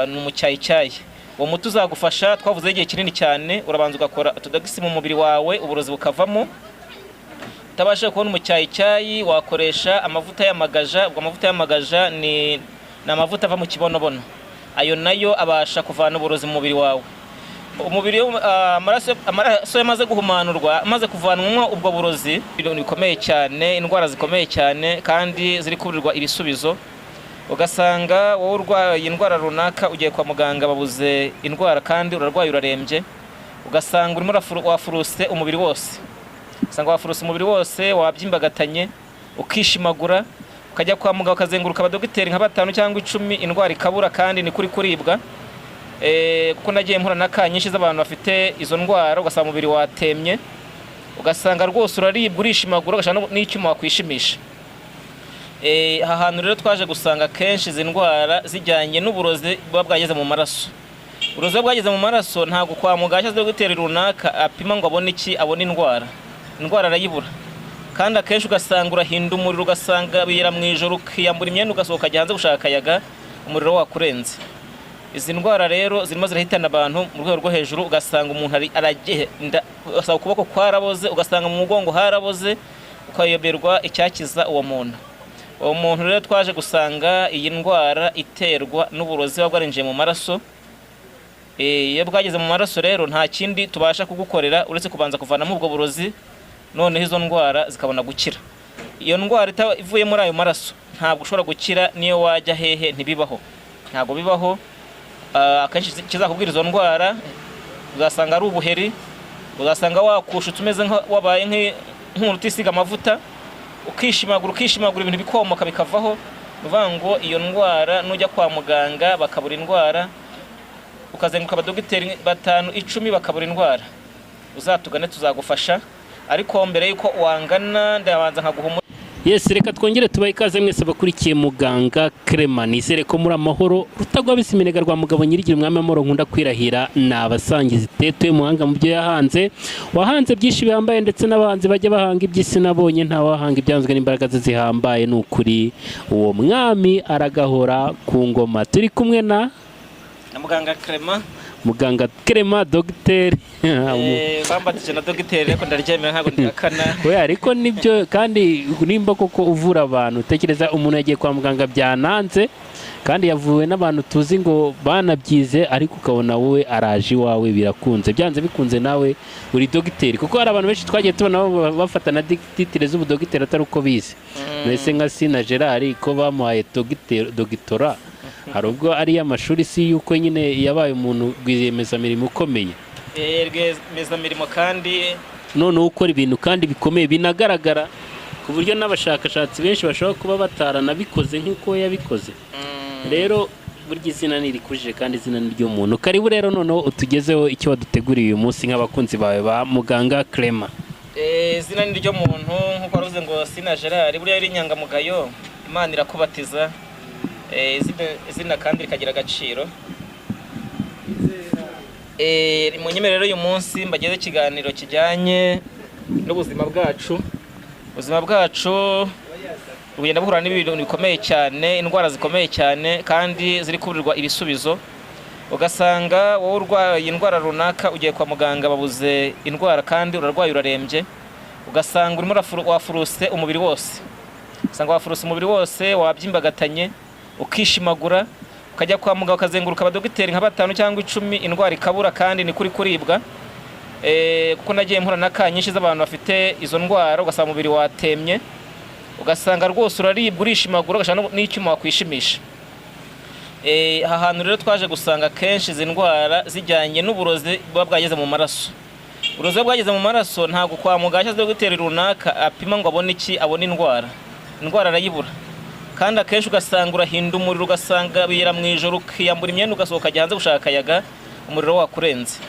Ni umucyayicyayi. Uwo muti uzagufasha, twavuzeho igihe kinini cyane. Urabanza ugakora utudagisi mu mubiri wawe, uburozi bukavamo. Utabasha kubona umucyayicyayi, wakoresha amavuta y'amagaja. Ubwo amavuta y'amagaja ni amavuta ava mu kibonobono. Ayo nayo abasha kuvana uburozi mu mubiri wawe. Umubiri, amaraso yamaze guhumanurwa, amaze kuvanwamo ubwo burozi. Ibintu bikomeye cyane, indwara zikomeye cyane kandi ziri kuburirwa ibisubizo. Ugasanga wowe urwaye indwara runaka, ugiye kwa muganga babuze indwara, kandi urarwaye, urarembye. Ugasanga urimo wafuruse umubiri wose, usanga wafuruse umubiri wose, wabyimbagatanye, ukishimagura, ukajya kwa muganga ukazenguruka abadogiteri nka batanu cyangwa 10, indwara ikabura, kandi ni kuri kuribwa. Kuko nagiye mpura na ka nyinshi z'abantu bafite izo ndwara, ugasanga umubiri watemye, ugasanga rwose uraribwa, urishimagura, ugashaka n'icyuma wakwishimisha. Aha hantu rero twaje gusanga kenshi izi ndwara zijyanye n'uburozi buba bwageze mu maraso. Uburozi buba bwageze mu maraso, ntabwo kwa muganga cyangwa dogiteri runaka apima ngo abone iki, abone indwara. Indwara arayibura. Kandi akenshi ugasanga urahinda umuriro, ugasanga bira mu ijoro ukiyambura imyenda, ugasohoka ukajya hanze gushaka akayaga, umuriro wakurenze. Izi ndwara rero zirimo zirahitana abantu mu rwego rwo hejuru. Ugasanga umuntu aragenda, ugasanga ukuboko kwaraboze, ugasanga mu mugongo haraboze, ukayoberwa icyakiza uwo muntu. Uwo muntu rero twaje gusanga iyi ndwara iterwa n'uburozi buba bwarinjiye mu maraso. Iyo bwageze mu maraso rero, nta kindi tubasha kugukorera uretse kubanza kuvanamo ubwo burozi, noneho izo ndwara zikabona gukira. Iyo ndwara ivuye muri ayo maraso ntabwo ushobora gukira, niyo wajya hehe, ntibibaho, ntabwo bibaho. Akenshi kizakubwira izo ndwara, uzasanga ari ubuheri, uzasanga wakushutse, umeze wabaye nk'umuntu utisiga amavuta, ukishimagura, ukishimagura, ibintu bikomoka bikavaho. Ni ukuvuga ngo iyo ndwara nujya kwa muganga bakabura indwara, ukazenguruka abadogiteri batanu, 10, bakabura indwara, uzatugane tuzagufasha. Ariko mbere y'uko wangana, ndabanza nkaguha umuti. Yes, reka twongere tubahe ikaze mwese abakurikiye Muganga Clement. Nizere ko muri amahoro. Rutagwabisa iminega rwa mugabo nyirigira umwami amahoro, nkunda kwirahira ni abasangiza iteto y'umuhanga mu byo yahanze, wahanze byinshi bihambaye, ndetse n'abahanzi bajya bahanga iby'isi nabonye ntawahanga ibyanzwe n'imbaraga ze zihambaye. Ni ukuri uwo mwami aragahora ku ngoma. Turi kumwe na Na Muganga Clement. Muganga Clement, dogiteri. Bambatije na dogiteri, ariko ndaryemera, ntabwo ndihakana. We, ariko nibyo kandi nimba koko uvura abantu, tekereza umuntu yagiye kwa muganga byananze, kandi yavuwe n'abantu tuzi ngo banabyize, ariko ukabona wowe araje iwawe birakunze. Byanze bikunze nawe uri dogiteri, kuko hari abantu benshi twagiye tubona bafata na titre z'ubudogiteri atari uko bize. Mbese nka Sina Gerard, ko bamuhaye dogiteri, dogitora, hari ubwo ari iy'amashuri, si yuko nyine yabaye umuntu rwiyemezamirimo ukomeye. Rwiyemezamirimo kandi. Noneho ukora ibintu kandi bikomeye binagaragara, ku buryo n'abashakashatsi benshi bashobora kuba bataranabikoze nk'uko we yabikoze. Rero burya izina ntirikujije, kandi izina ni ry'umuntu. Karibu rero, noneho utugezeho icyo waduteguriye uyu munsi nk'abakunzi bawe ba Muganga Clement. Izina ni ryo muntu, nk'uko waruvuze ngo Sina Gerard, buriya ari inyangamugayo, Imana irakubatiza. Izina kandi rikagira agaciro. Munyemerere rero uyu munsi mbageze ikiganiro kijyanye n'ubuzima bwacu. Ubuzima bwacu bugenda buhura n'ibintu bikomeye cyane, indwara zikomeye cyane kandi ziri kuburirwa ibisubizo. Ugasanga wowe urwaye indwara runaka, ugiye kwa muganga babuze indwara, kandi urarwaye, urarembye. Ugasanga urimo wafuruse umubiri wose, usanga wafuruse umubiri wose, wabyimbagatanye, ukishimagura, ukajya kwa muganga ukazenguruka abadogiteri nka batanu cyangwa 10, indwara ikabura, kandi ni kuri kuribwa. Kuko nagiye mpura na ka nyinshi z'abantu bafite izo ndwara, ugasanga umubiri watemye, ugasanga rwose uraribwa, urishimagura, ugashaka n'icyuma wakwishimisha. Aha hantu rero twaje gusanga kenshi izi ndwara zijyanye n'uburozi buba bwageze mu maraso. Uburozi buba bwageze mu maraso, ntabwo kwa muganga cyangwa dogiteri runaka apima ngo abone iki, abone indwara. Indwara arayibura. Kandi akenshi ugasanga urahinda umuriro, ugasanga bira mu ijoro ukiyambura imyenda, ugasohoka ukajya hanze gushaka akayaga, umuriro wakurenze.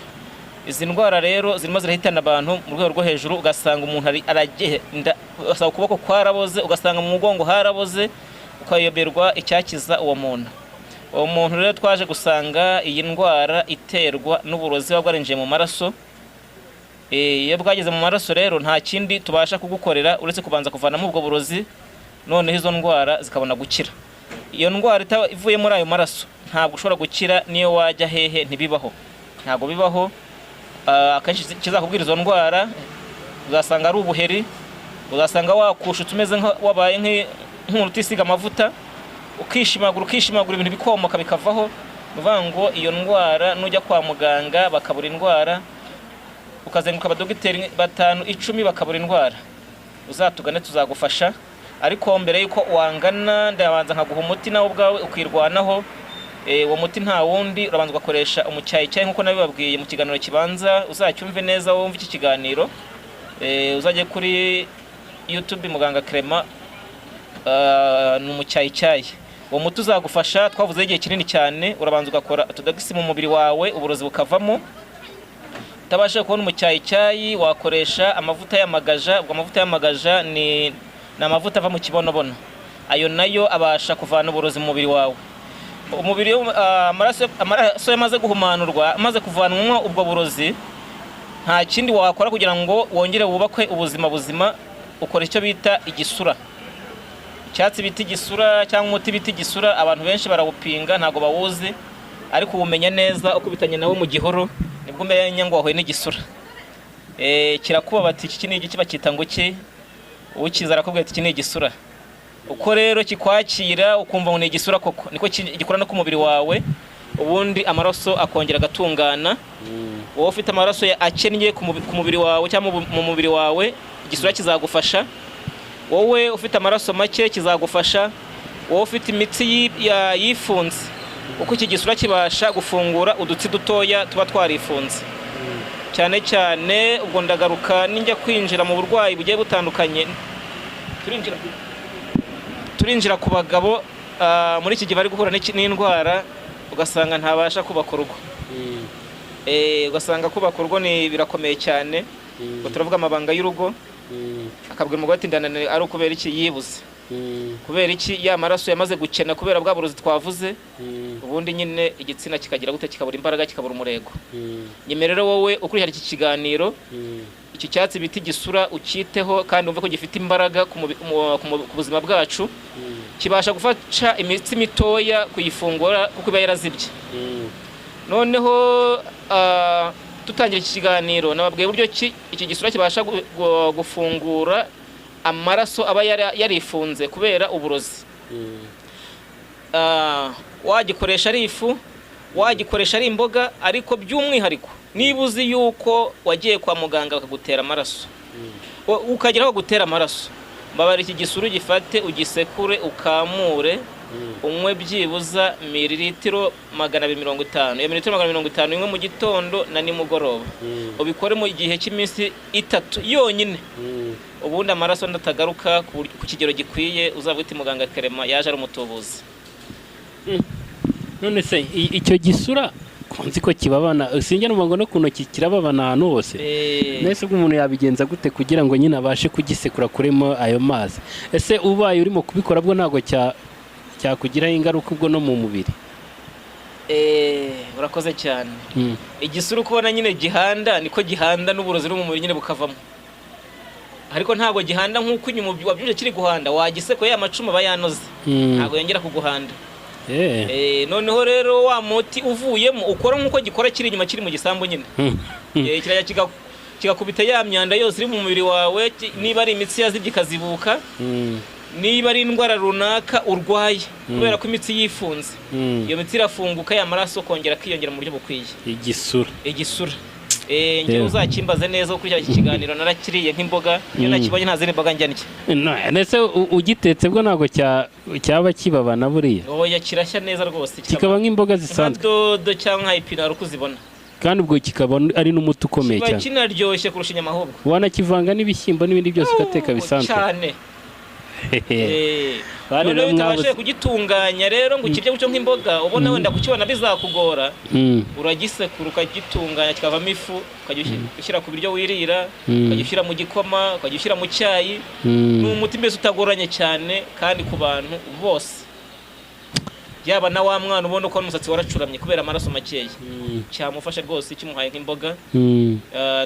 Izi ndwara rero zirimo zirahitana abantu mu rwego rwo hejuru. Ugasanga umuntu aragenda, ugasanga ukuboko kwaraboze, ugasanga mu mugongo haraboze, ukayoberwa icyakiza uwo muntu. Uwo muntu rero twaje gusanga iyi ndwara iterwa n'uburozi buba bwarinjiye mu maraso. Iyo bwageze mu maraso rero, nta kindi tubasha kugukorera uretse kubanza kuvanamo ubwo burozi, noneho izo ndwara zikabona gukira. Iyo ndwara ivuye muri ayo maraso ntabwo ushobora gukira, niyo wajya hehe ntibibaho, ntabwo bibaho. Akenshi kizakubwira izo ndwara uzasanga ari ubuheri, uzasanga wakushutse umeze wabaye nk'umuntu utisiga amavuta, ukishimagura ukishimagura, ibintu bikomoka bikavaho. Ni ukuvuga ngo iyo ndwara nujya kwa muganga bakabura indwara, ukazenguruka abadogiteri batanu 10 bakabura indwara, uzatugane tuzagufasha. Ariko mbere y'uko wangana ndabanza nkaguha umuti nawe ubwawe ukirwanaho. Uwo muti nta wundi, urabanza ugakoresha umucyayicyayi nk'uko nabibabwiye mu kiganiro kibanza. Uzacyumve neza wumve iki kiganiro. Uzajye kuri YouTube Muganga Clement, ni umucyayicyayi. Uwo muti uzagufasha, twavuzeho igihe kinini cyane. Urabanza ugakora utudogisi mu mubiri wawe, uburozi bukavamo. Utabashije kubona umucyayicyayi wakoresha amavuta y'amagaja. Ubwo amavuta y'amagaja ni amavuta ava mu kibonobono, ayo nayo abasha kuvana uburozi mu mubiri wawe. Umubiri amaraso yamaze guhumanurwa, amaze kuvanwamo ubwo burozi, nta kindi wakora kugira ngo wongere wubakwe ubuzima buzima, ukora icyo bita igisura. Icyatsi bita igisura cyangwa umuti bita igisura, abantu benshi barawupinga, ntabwo bawuzi, ariko uwumenya neza ukubitanye nawo mu gihuru, nibwo umenya ngo wahuye n'igisura. Kirakuba bati iki ni igiki, bacyita ngo iki? Ukiza arakubwira ati iki ni igisura. Uko rero kikwakira ukumva ngo ni igisura koko, niko gikora no ku mubiri wawe, ubundi amaraso akongera agatungana. Wowe ufite amaraso akennye ku mubiri wawe cyangwa mu mubiri wawe, igisura kizagufasha. Wowe ufite amaraso make kizagufasha. Wowe ufite imitsi yifunze, kuko iki gisura kibasha gufungura udutsi dutoya tuba twarifunze cyane cyane. Ubwo ndagaruka ninjya kwinjira mu burwayi bugiye butandukanye. Turinjira ku bagabo, muri iki gihe bari guhura n'indwara, ugasanga ntabasha kubaka urugo. Ugasanga kubaka urugo ni birakomeye cyane. Ubwo turavuga amabanga y'urugo, akabwira umugore ati ndananiwe. Ari ukubera iki? Yibuze. Kubera iki? Ya maraso yamaze gukena kubera bwa burozi twavuze. Ubundi nyine igitsina kikagira gute? Kikabura imbaraga, kikabura umurego. Nyemerera wowe ukurikira iki kiganiro, iki cyatsi bita igisura ucyiteho kandi wumve ko gifite imbaraga ku buzima bwacu. Kibasha gufasha imitsi mitoya kuyifungura kuko iba yarazibye. Noneho dutangira iki kiganiro nababwiye uburyo ki iki gisura kibasha gufungura amaraso aba yarifunze kubera uburozi. Wagikoresha ari ifu, wagikoresha ari imboga, ariko by'umwihariko niba uzi yuko wagiye kwa muganga bakagutera amaraso, ukagera aho bagutera amaraso, mbabara iki gisura ugifate, ugisekure, ukamure, unywe byibuza mililitiro 250. Iyo mililitiro 250 imwe mu gitondo na nimugoroba, ubikore mu gihe cy'iminsi 3 yonyine. Ubundi amaraso natagaruka ku kigero gikwiye, uzavuga uti muganga Clement yaje ari umutubuzi. None se icyo gisura ko nzi ko kibabana, sinjya numva ngo no ku ntoki kirababana ahantu hose? Nese ubwo umuntu yabigenza gute kugira ngo nyine abashe kugisekura kuremo ayo mazi? Ese ubaye urimo kubikora bwo ntabwo cyakugiraho ingaruka ubwo no mu mubiri? Urakoze cyane. Igisura uko ubona nyine gihanda, niko gihanda n'uburozi buri mu mubiri nyine bukavamo, ariko ntabwo gihanda nk'uko inyuma wabyutse kiri guhanda. Wagisekuye, ya macumu aba yanoze, ntabwo yongera kuguhanda. Noneho rero wa muti uvuyemo ukora nk'uko gikora kiri inyuma, kiri mu gisambu nyine. Kirajya kigakubita ya myanda yose iri mu mubiri wawe, niba ari imitsi yazibye ikazibuka, niba ari indwara runaka urwaye kubera ko imitsi yifunze, iyo mitsi irafunguka, ya maraso kongera akiyongera mu buryo bukwiye. Igisura. Igisura. Njyewe uzakimbaze neza ukurikira iki kiganiro, narakiriye nk'imboga. Iyo nakibonye nta zindi mboga njya ndya. Nese ugitetse bwo ntabwo cyaba kibabana buriya? Oya, kirashya neza rwose. Kikaba nk'imboga nka zisanzwe. Dodo cyangwa nka epinari uko uzibona. Kandi ubwo kikaba ari n'umuti ukomeye Kiba cyane. kinaryoshye kurusha inyama ahubwo. Wanakivanga n'ibishyimbo n'ibindi byose ugateka bisanzwe. Cyane. Bane Noneho rero utabashije mwabuze. kugitunganya rero ngo ukirye gutyo nk'imboga, ubona wenda kukibona bizakugora, uragisekura ukagitunganya kikavamo ifu, ukajya ushyira ku biryo wirira, ukajya ushyira mu gikoma, ukajya ushyira mu cyayi. Ni umuti mbese utagoranye cyane kandi ku bantu bose. Yaba na wa mwana ubona uko n'umusatsi waracuramye kubera amaraso makeya, cyamufasha rwose kimuhaye nk'imboga.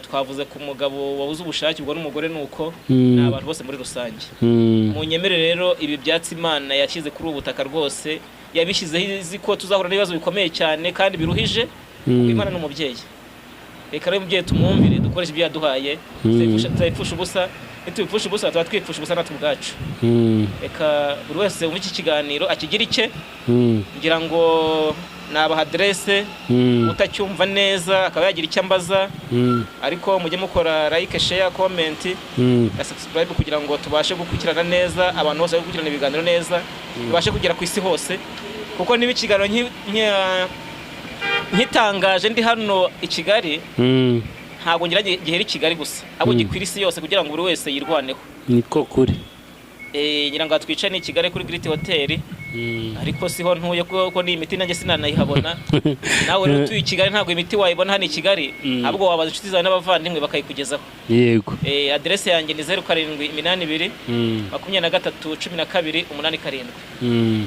Twavuze ku mugabo wabuze ubushake, ubwo n'umugore ni uko, ni abantu bose muri rusange. Munyemere rero, ibi byatsi Imana yashyize kuri ubu butaka rwose yabishyizeho izi ko tuzahura n'ibibazo bikomeye cyane kandi biruhije, kuko Imana ni umubyeyi. Reka rero umubyeyi tumwumvire, dukoreshe ibyo yaduhaye. Tutayipfusha ubusa. Nitubipfusha ubusa, tuba twipfusha ubusa natwe ubwacu. Reka buri wese wumva iki kiganiro akigire icye. Ngira ngo nabaha aderese, utacyumva neza akaba yagira icyo ambaza. Ariko mujye mukora like, share, comment na subscribe kugira ngo tubashe gukurikirana neza, abantu bose bari gukurikirana ibiganiro neza, bibashe kugera ku isi hose, kuko niba ikiganiro nkitangaje ndi hano i Kigali, ntabwo ngira gihera i Kigali gusa, ahubwo gikwira isi yose kugira ngo buri wese yirwaneho. Niko kuri. Ngira ngo twicaye ni i Kigali kuri Great Hotel, ariko siho ntuye, kuko n'iyi miti nanjye sinanayihabona. Nawe rero utuye i Kigali ntabwo imiti wayibona hano i Kigali, ahubwo wabaza inshuti zawe n'abavandimwe bakayikugezaho. Aderese yanjye ni 0782 23 12 87.